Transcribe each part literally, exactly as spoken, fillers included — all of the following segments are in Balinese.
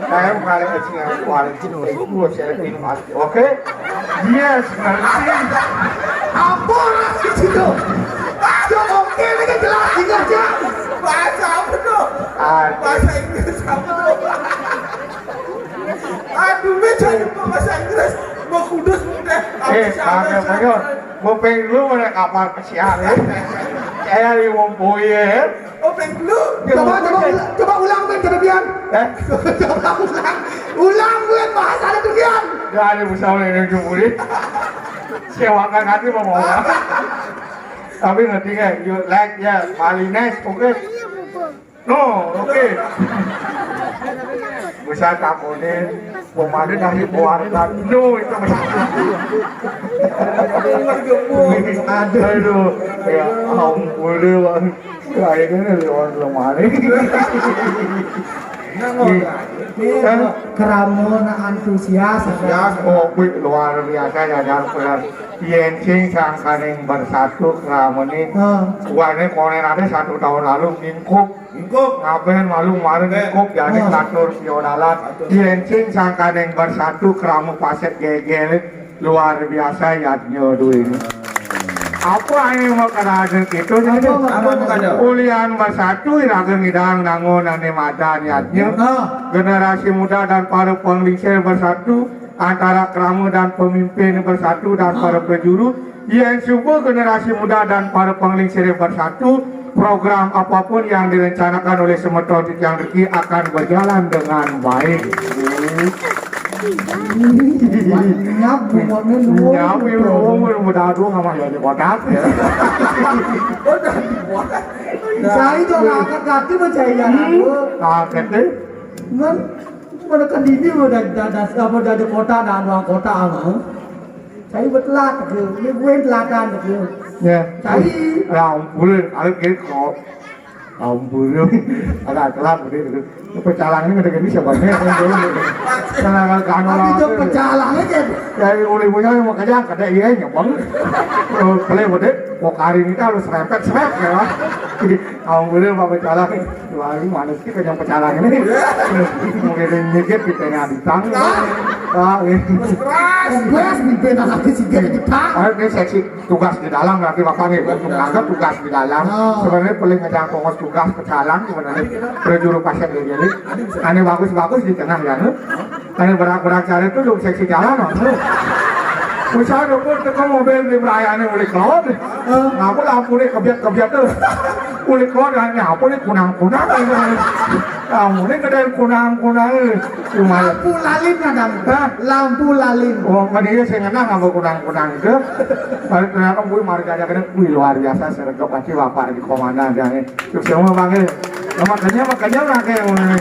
Saya bukan lagi sih, yang keluar itu, itu saya minum hati. Oke? Yes, nanti. Apa orang di situ? Yo, oke, ini kan jelas, ini aja. Bahasa apa tuh? Aduh. Bahasa Inggris apa tuh? Aduh, meja lupa bahasa Inggris. Mau kudus udah. Eh, Kang Mayor, mau pengen lu mana kapal pesiar ya? Saya lima puluh ya. Oh, pengen lu. Coba, coba, coba ulang, Ben, kelebihan. Eh? Coba ulang. Ulang, Ben, bahasa ada kelebihan. Gak ada usaha yang jumpurin. Sewakan hati mau mau. Tapi nanti kayak you like ya, Malines, oke. No, oke. Bisa takutin, pemanah dikeluarkan. No, itu masih. Aduh. Aduh, ya ampun, Bang. Kayaknya lewat lemari. Ini kerama na antusias. Antusias, kopi luar biasa ya, dan pelan. Yen sing sangkaning bersatu kerama ini. Wah, ini konen ada satu tahun lalu mingkup. Mingkup. Ngapain malu kemarin mingkup, jadi katur siodalan. Yen sing sangkaning bersatu kerama pasek gegel. Luar biasa yadnya duwe ini. Apa ane mau kena itu? Apa, apa, apa, apa? Ulian bersatu iraga ngidang nangun ane madan yadnya. Generasi muda dan para penglingsir bersatu, antara kerama dan pemimpin bersatu dan para prajuru. Yen suba generasi muda dan para penglingsir bersatu, program apapun yang direncanakan oleh semeton titiang riki akan berjalan dengan baik. Nyap, umurnya luar. Nyap, umur, umur, udah aduh, nggak mau jadi kotak, ya. Saya juga ngangkat kaki, mau saya jalan dulu. Ngangkat, eh? Kan, mana kan ini udah, udah, udah, apa, udah ada kota, ada doang kota, apa? Saya buat telat, gitu. Ini gue yang telatan, gitu. Ya. Saya. Ya ampun, ada gitu kok. Ampun, agak telat begitu. Pecalang ini udah gini siapa nih? Karena kalau kanu. Tapi itu pecalang aja. Dari uli punya yang mau kerja, kada iya nyebang. Kalau beli bedik, mau kari ini harus serempet-serempet ya. Ampun, Pak Pecalang. Wah, ini mana sih kerja pecalang ini? Mungkin nyikit kita nggak ditang. Ah, ini. Keras, keras, di pena lagi sih kita. Ah, ini seksi. Tugas di dalam berarti Bapak nih, untuk nganggap tugas di dalam. Oh. Sebenarnya paling ngejang pongos tugas pecalang sebenarnya. Prajuru pasek dia jadi. Ane bagus-bagus di tengah ya, nu. Ane berak-berak cari itu dong seksi jalan, nu. Usah dukun teko mobil di berayane ulik laut. Ngapa lampu ini kebiat-kebiat tuh? Ulik laut hanya apa nih kunang-kunang. Lampu ini kedai kunang-kunang. Lumayan. Lampu lalin ada. Hah? Lampu lalin. Oh, kan dia saya ngenang apa kunang-kunang itu. Balik ternyata gue marga aja kena, wih, luar biasa, sergap pasti bapak di komandan dan itu semua bang, eh. Nah, makanya, makanya lah kayak mana.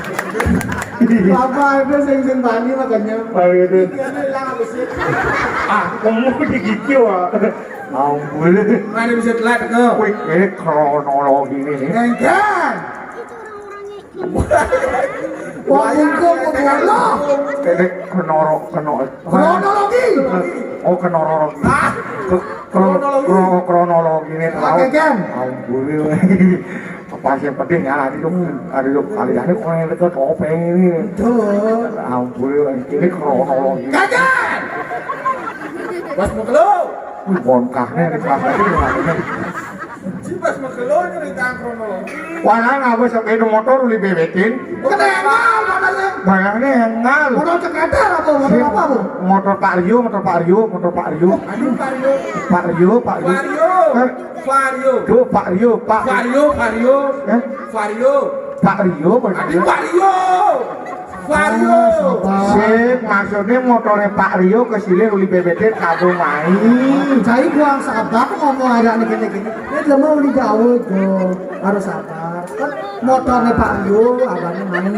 Bapak itu sing sing bani makanya. Bang itu. Dia ada hilang apa sih? Ah, kamu digigit, Wak. Ampun. Mana bisa telat ke? Wih, ini kronologi ini nih. Enggak. Wah, bungkuk ke bola. Ini kenoro, kenoro. Kronologi. Oh, kenoro. Ah, kro-, kronologi. Kro-, kronologi ini tahu. Oke, Ken. Ampun. Apa sih pedih ya, hari itu, hari itu kali ini kok yang dekat topeng ini. Betul. Ampun, ini kronologi. Gagal. Bos Mukelo. Wih, bongkahnya di kelas tadi. Si Bos Mukelo nyerita kronologi. Walang apa sepeda motor uli bebetin? Kenal, katanya. Bayangnya engal. Motor cekadar apa? Motor apa, Bu? Motor Pak Rio, motor Pak Rio, motor Pak Rio. Aduh, Pak Rio. Pak Rio, Pak Rio. Vario. Hah? Vario. Tuh, Pak Rio, Pak. Vario, Vario. Hah? Vario. Pak Rio, Pak Rio. Aduh, Vario. Vario. Sip, maksudnya motornya Pak Rio kesilih uli bebetin kado main. Cai buang sabar ngomong ada nih gini-gini. Ini cuma uli jauh, Jo. Harus sabar. Kan motornya Pak Rio, abangnya main.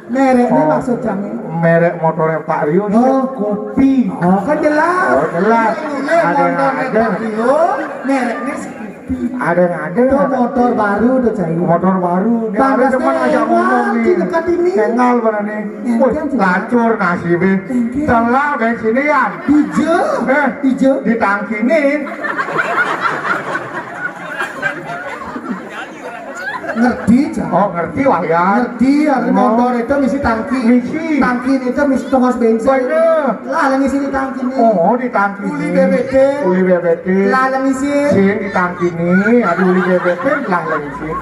Mereknya maksud kami. Merek motornya Pak Rio sih kopi. Oh, kan jelas. Oh, jelas. Ada yang ada. Pak Rio, mereknya si kopi. Ada yang ada. Itu motor baru tuh, Cai. Motor baru. Nih, ada teman ngajak ngomong nih. Di dekat ini. Kenal mana nih? Wih, lacur nasibnya. Telah bensinnya ya. Hijau. Eh, hijau. Ditangkinin. Ngerti, Cak. Oh, ngerti, Wayan. Ngerti, ya, motor itu misi tangki. Misi. Tangki itu misi tongos bensin. Bener. Lah, lagi sini tangki ini. Oh, di tangki ini. Uli B B T. Uli B B T. Lah, lagi sini. Sini di tangki ini, ada uli B B T, lah, lagi sini.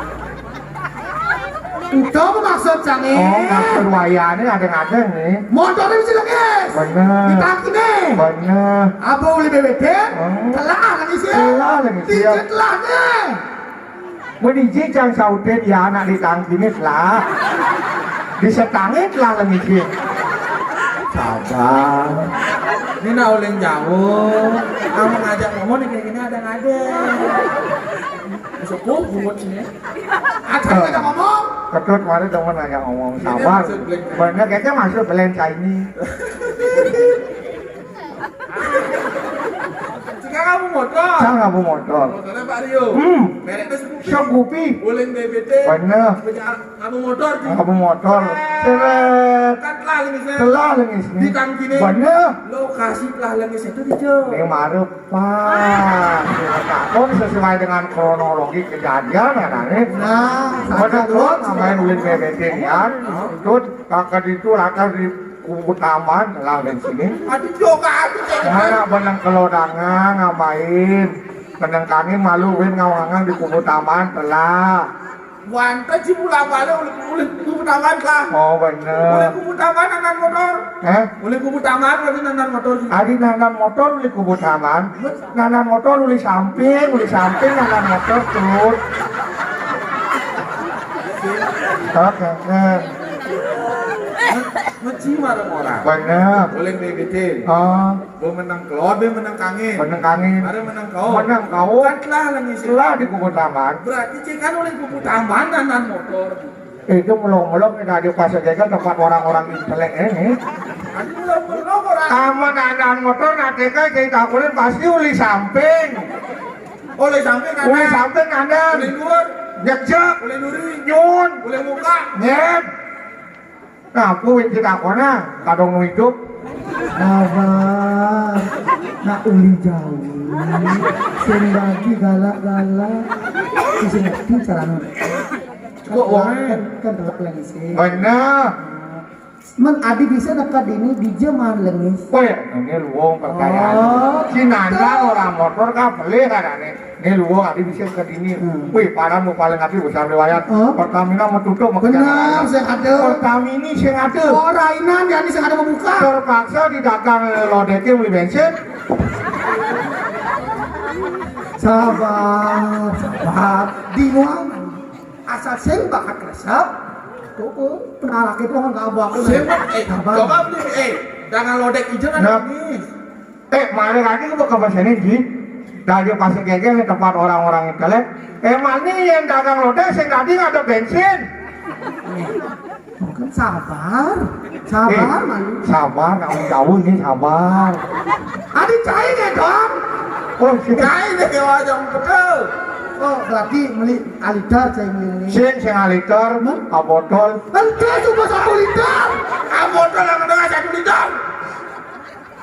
Itu apa maksud, Cak, nih? Oh, maksud Wayan ini ada-ada nih. Motornya misi lagi. Bener. Di tangki ini. Bener. Apa uli B B T? Hmm. Telah, lagi sini. Telah, lagi sini. Dikit lah, nih. Mun iji cang sautin, ya anak di tangkinis lah. Disetangin lah lengit. Sabar. Ini nak ulin jauh. Kamu ngajak ngomong nih kayak gini ada-ada. Sepuh bungut sini. Ada ngajak ngomong. Ketut kemarin temen ngajak ngomong. Ini sabar. Maksud belen. Bener, kayaknya maksud belen saya ini. Jika kamu motor. Saya nggak mau motor. Motornya Pak Rio. Hmm. Mereknya Scoopy. Scoopy. Ulin B B T. Bener. Punya kamu motor, Ji. Kamu motor. Seret. Seret. Kan telah lengis, ya. Telah lengis, nih. Di tangki, nih. Bener. Lokasi telah lengis itu di jauh. Ini marep, Pak. Takon sesuai dengan kronologi kejadian, ya, kan, nih. Nah, bener, tuh, namanya ulin B B T, ya. Tuh, kakak itu latar di Kubu Taman, telah di sini. Aduh, coba aku cek. Mana benang kelodangan, ngapain? Benang kangin malu, win ngawangan di Kubu Taman, telah. Wanta ci mula bale ulih, ulih Kubu Taman lah. Oh, bener. Ulih Kubu Taman nanan motor. Eh? Ulih Kubu Taman berarti nanan motor. Adi nanan motor ulih Kubu Taman. Nanan motor ulih samping, ulih samping nanan motor tuh. Oke, eh. Meci marang orang. Bener. Ulih mibitin. Oh. Bo menang kelod, bo menang kangin. Menang kangin. Ada menang kau. Menang kau. Kan telah lagi sih. Telah di Kubu Taman. Berarti cek kan ulih Kubu Taman nanan motor. Itu melong-melong ini ada pas geger tempat orang-orang intelek ini. Aduh, melong-melong orang. Aman nanan motor nanti kan cerita kulit pasti ulih samping. Ulih samping nanan. Ulih samping nanan. Ulih luar. Jejak. Ulih duri. Nyun. Ulih muka. Nyet. Nah, kuwi ditakona kadang nu idup. Sabar. Nak uli jauh. Sing bagi galak-galak. Sing ngerti caranya. Kok wong kan, kan telak lagi sih. Bener. Men adi bisa dekat ini di zaman lengis. Oh ya, ini luwung percayaan. Oh, si Nanda betul. Orang motor kan beli kan aneh. Ini luwung adi bisa ke dini. Hmm. Wih, parah mau paling adi besar riwayat. Oh. Pertamina mau tutup mau. Benar, kerjaan. Sing ada. Pertamini sing ada. Oh, rainan ya ini sing ada membuka. Terpaksa didagang lodeke beli bensin. Sabar, sabar. Di ruangan. Asal sing bakat resep. Tuh, tuh. Penalak itu kan gak bagus. Sing, eh, sabar. Coba beli, eh, dagang lodek ijo kan. Nah. Ini. Eh, mari lagi ke, ke sini, Ji. Tadi pas geger nih tempat orang-orang intelek. Emang nih yang dagang lodek sing tadi nggak ada bensin. Bukan sabar. Sabar, eh, Manu. Sabar, kamu jauh nih, sabar. Adi cai nih, Dong. Oh, sih. Cai nih, Dewa Jong, betul. Oh, berarti beli aliter, saya beli ini. Sing, sing aliter, hmm? Abotol. Aliter cuma satu liter. Abotol yang dengan satu liter.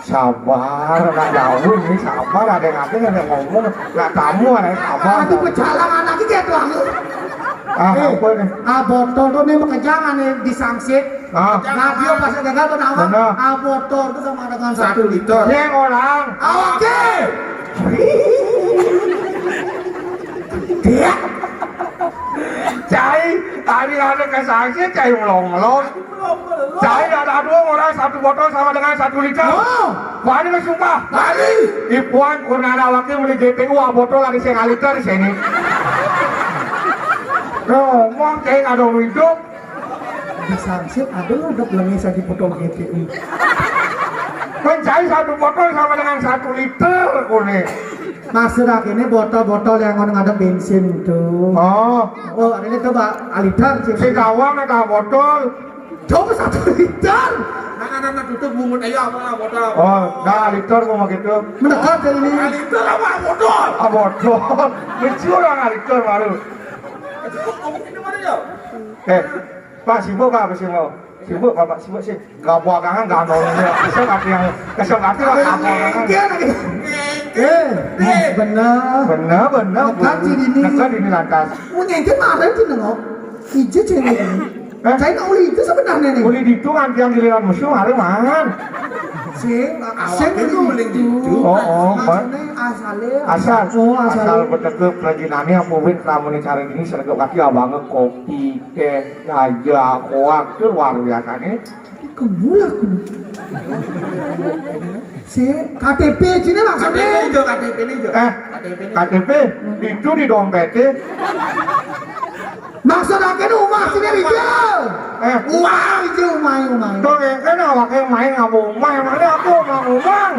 Sabar, nggak jauh ini, sabar, ada yang ngerti, ada yang ngomong, nggak tamu, ada yang sabar. Aduh, pecalang anaknya kayak tuh. Ah, eh, apa nih? Ah, botol tuh nih, pekejangan nih, disangsit. Ah. Nah, dia pas gagal tuh, nama? Bener. Ah, botol tuh sama dengan satu liter. Yang orang. Oke. Dia. Cai, tadi ada kesangsit, cai melong-melong. Cai ada dua orang, satu botol sama dengan satu liter. Oh. Wani sumpah. Wani. Ipuan kurna ada wakil beli G P U, ah, botol lagi setengah liter di sini. Ngomong cai ada hidup. Disangsit ada udah belum bisa dipotong G P U. Mencari satu botol sama dengan satu liter kone. Maksud aku ini botol-botol yang orang ada bensin itu. Oh. Oh, ada itu, Pak, aliter sih. Si gawang ada botol. Coba satu liter. Nah, nah, nah, nah, tutup bungut aja apa, apa, apa. Oh, dah liter mau gitu. Mendekat dari ini. Nah, liter apa botol? Ah, botol. Lucu orang liter baru. Itu kok ngomong ini mana ya? Eh, Pak, sibuk, Pak, apa sibuk? Sibuk, Bapak, sibuk sih. Gak buat kangen, gak mau ini. Kesel hati yang, kesel hati lah, gak mau kangen. Iya, lagi. Eh, bener. Bener, bener. Nekad di dini. Nekad di dini lantas. Mun nyengket maren sih nengok. Ija cewek ini. Eh? Cai nak uli itu sebenarnya nih. Uli ditu ngantian giliran musuh, hari mangan. Sing, sing uli itu. Oh, oh, maksudnya asale. Asal. Oh, asal. Asal betegep rajinane apa wit lamun cara ini sergap kaki abang kopi, teh, jaja, koak, itu luar biasa nih. Kemula kudu. Si K T P cina maksudnya. K T P itu, K T P ini itu. Eh, K T P ini. K T P itu di dompetnya. Maksud akhirnya rumah sini hijau. Eh. Uang hijau, umai, umai. Tuh, ya, kan awaknya main sama umai, mana aku sama umang.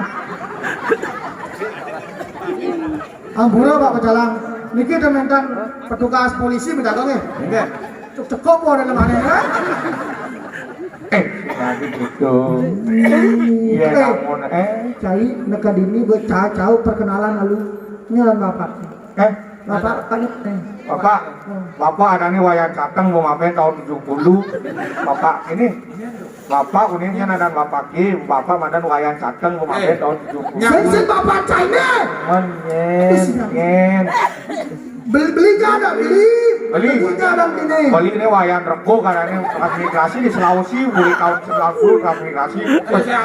Ampura, Pak Pecalang. Niki dementan petugas polisi menjaga nggih. Nggih. Cuk cekop ora lemane, eh? Eh, lagi gitu. Iya, eh, namun, eh. Cai, nekad ini buat cau-cau perkenalan lalu. Ini lan Bapak. Eh? Bapak, tanya, eh. Bapak, Bapak ada nih Wayan Cateng, mau mampir tahun tujuh puluh. Bapak ini. Bapak uninnya nadan bapak ki, bapak madan Wayan Cateng, mau mampir tahun tujuh puluh. Sing, sing bapak China. Men, nyen, nyen. Beli, beli aja ada, beli. Beli. Beli aja ada ini. Beli ini Wayan Rego karena ini transmigrasi di Sulawesi, beli tahun sembilan puluh transmigrasi.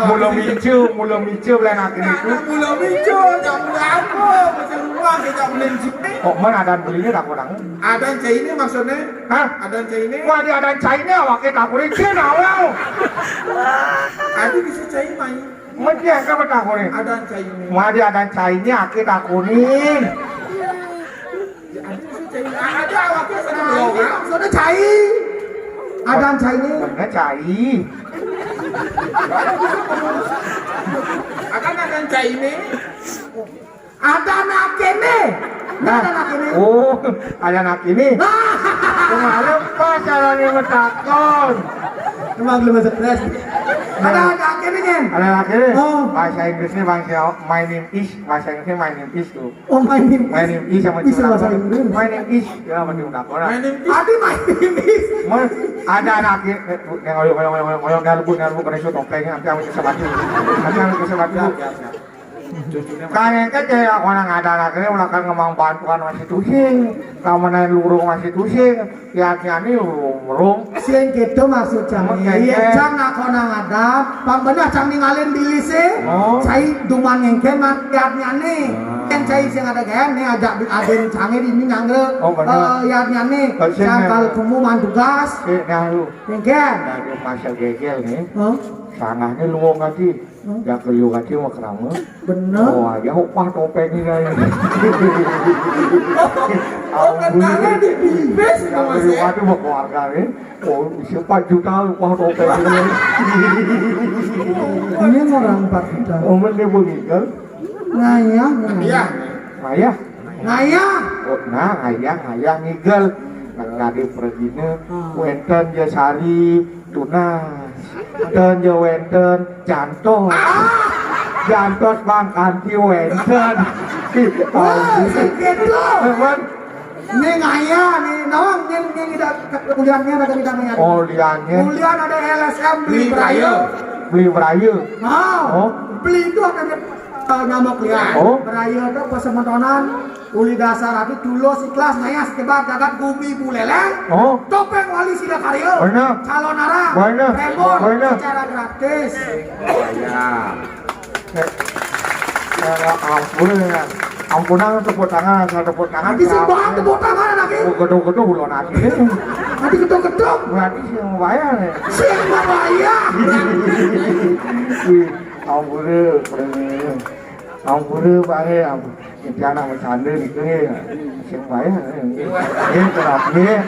Mula micu, mula micu beli nanti itu. Mula micu, jangan beli apa, macam rumah kita beli sini. Kok men ada belinya tak kurang? Ada China maksudnya? Hah? Adan China? Wah, di adan China, awake takuri Cina, awal. Adi bisa China, mai. Mesti yang kamu takuri. Adan China. Wah, di adan China, ake takuri. Ya, adi bisa China. Ada awake sana. Nah, ini maksudnya Chai. Adan China. Bener, Chai. Akan adan China. Ada anak ini. Nah, ada anak ini. Oh, ada anak ini. Nah. Kemarin pas caranya ngetakon. Emang belum stres. Ada anak ini, Nyen. Ada anak ini. Oh. Bahasa Inggrisnya bahasa my name is, bahasa Inggrisnya my name is tuh. Oh, my name is. My name is sama. Bisa bahasa Inggris. My name is. Ya, sama diundang orang. My name is. Adi my name is. Ada anak ini. Yang ngoyong ngoyong ngoyong ngoyong, ngarbu ngarbu kena isu topengnya, nanti aku bisa mati. Nanti aku bisa mati. Siap, siap, siap. Kayaknya kayak orang ada lagi, ulah kan ngomong bantuan masih tusing, keamanan lurung masih tusing, ya nyani lurung. Sing gitu maksud cang. Iya, cang nak kona ngadap, pang bener cang ningalin dili sih. Oh. Cai duman ngengken mat yat nyani. Ah. Kan cai sing ada gaya nih ajak aden cange di ini nyangre. Oh, bener. Eh, yat nyani. Cang kalau kamu man tugas. Eh, nah lu. Ngengken. Nah, dia masa gegel nih. Hah? Sangahnya luwung aja. Hmm? Ya keliu aja mah kerama. Bener. Oh, aja upah topeng ini aja. Oh, kenalnya di bis. Ya keliu aja mah keluarga nih. Oh, siapa juta upah topeng ini. Ini orang empat juta. Oh, men dia begigel. Ngayah, ngayah. Ngayah. Ngayah. Oh, nah, ngayah, ngayah ngigel. Nah, kade pergine, wenten ja sari, tunas. Wenten ja wenten, jantos. Jantos bang kanti wenten. Wah, sakit lo. Ini ngayah, nih, nawang, nih, nih, tidak, uliannya ada tidak ngayah. Oh, uliannya. Ulian ada L S M beli beraye. Beli beraye. Nah, beli itu akan, eh, nyamuk liar. Oh. Beraye itu pesemetonan. Uli dasar ati tulus ikhlas ngayah sekebat jagat bumi buleleng. Oh. Topeng wali sida karya. Bener. Calon arang. Bener. Rembon. Bener. Secara gratis. Ya. Eh, ya, ampun ya. Ampunan tepuk tangan, asal tepuk tangan. Nanti sing banget tepuk tangan lagi. Oh, gedung-gedung ulo nanti. Nanti gedung-gedung. Berarti sing bayar ya. Sing bayar. Wih, ampun ya. Ampun ya, Pak ya. Ampun. Iki anak bercanda nih, nggih. Sing wae, nggih. Nggih, terus, nggih.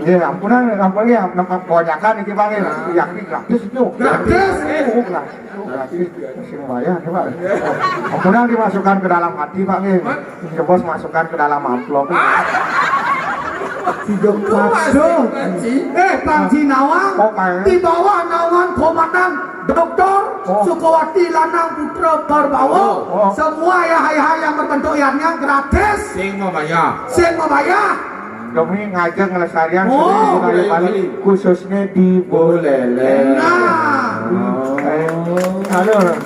Nggih, ampunan, ampun, nggih, nempat konyakan iki, Pak, nggih. Yakin gratis itu. Gratis. Oh, gratis. Gratis. Sing wae, nggih, Pak. Ampunan dimasukkan ke dalam hati, Pak, nggih. Jebos masukkan ke dalam amplop. Hidup masuk. Eh, Panji Nawang. Oh, Pak. Di bawah naungan Komandan Doktor Sukawati Lanang Putra Barbawa. Oh. Semua ya, hal-hal yang berbentuk yatnya gratis. Sing mabayar. Sing mabayar. Demi ngajak ngelestarian budaya Bali, khususnya di Buleleng. Nah. Eh, halo.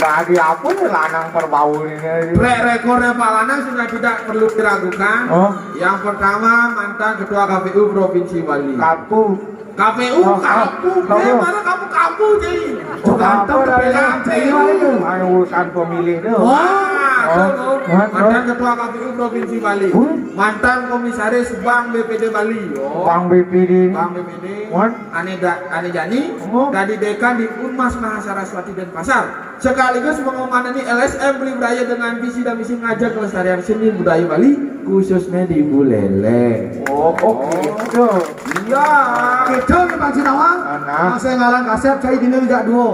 Tadi apa nih lanang perbaun ini? Track recordnya Pak Lanang sudah tidak perlu diragukan. Oh. Yang pertama, mantan Ketua K P U Provinsi Bali. Kapu. K P U, Oh, kapu, kapu. Eh, mana kamu kapu, Cing? Oh, Ganteng apa tuh dah P K P U. Ini anu urusan pemilih tuh. Wah, Oh, tuh, oh, mantan oh. Ketua K P U Provinsi Bali, Hmm? Mantan Komisaris Bank B P D Bali. Oh. Bank B P D ini. Bank B P D. Wan. Ane da, Ane Jani, Oh. Tadi Dekan di Unmas Mahasaraswati Denpasar, sekaligus mengamanani L S M Beli Budaya dengan visi dan misi ngajak kelestarian seni budaya Bali, khususnya di Buleleng. Oh, oke. Tuh. Iya. Kita di Panji Nawang. Mana? Saya ngalang kasep, saya dina juga duo.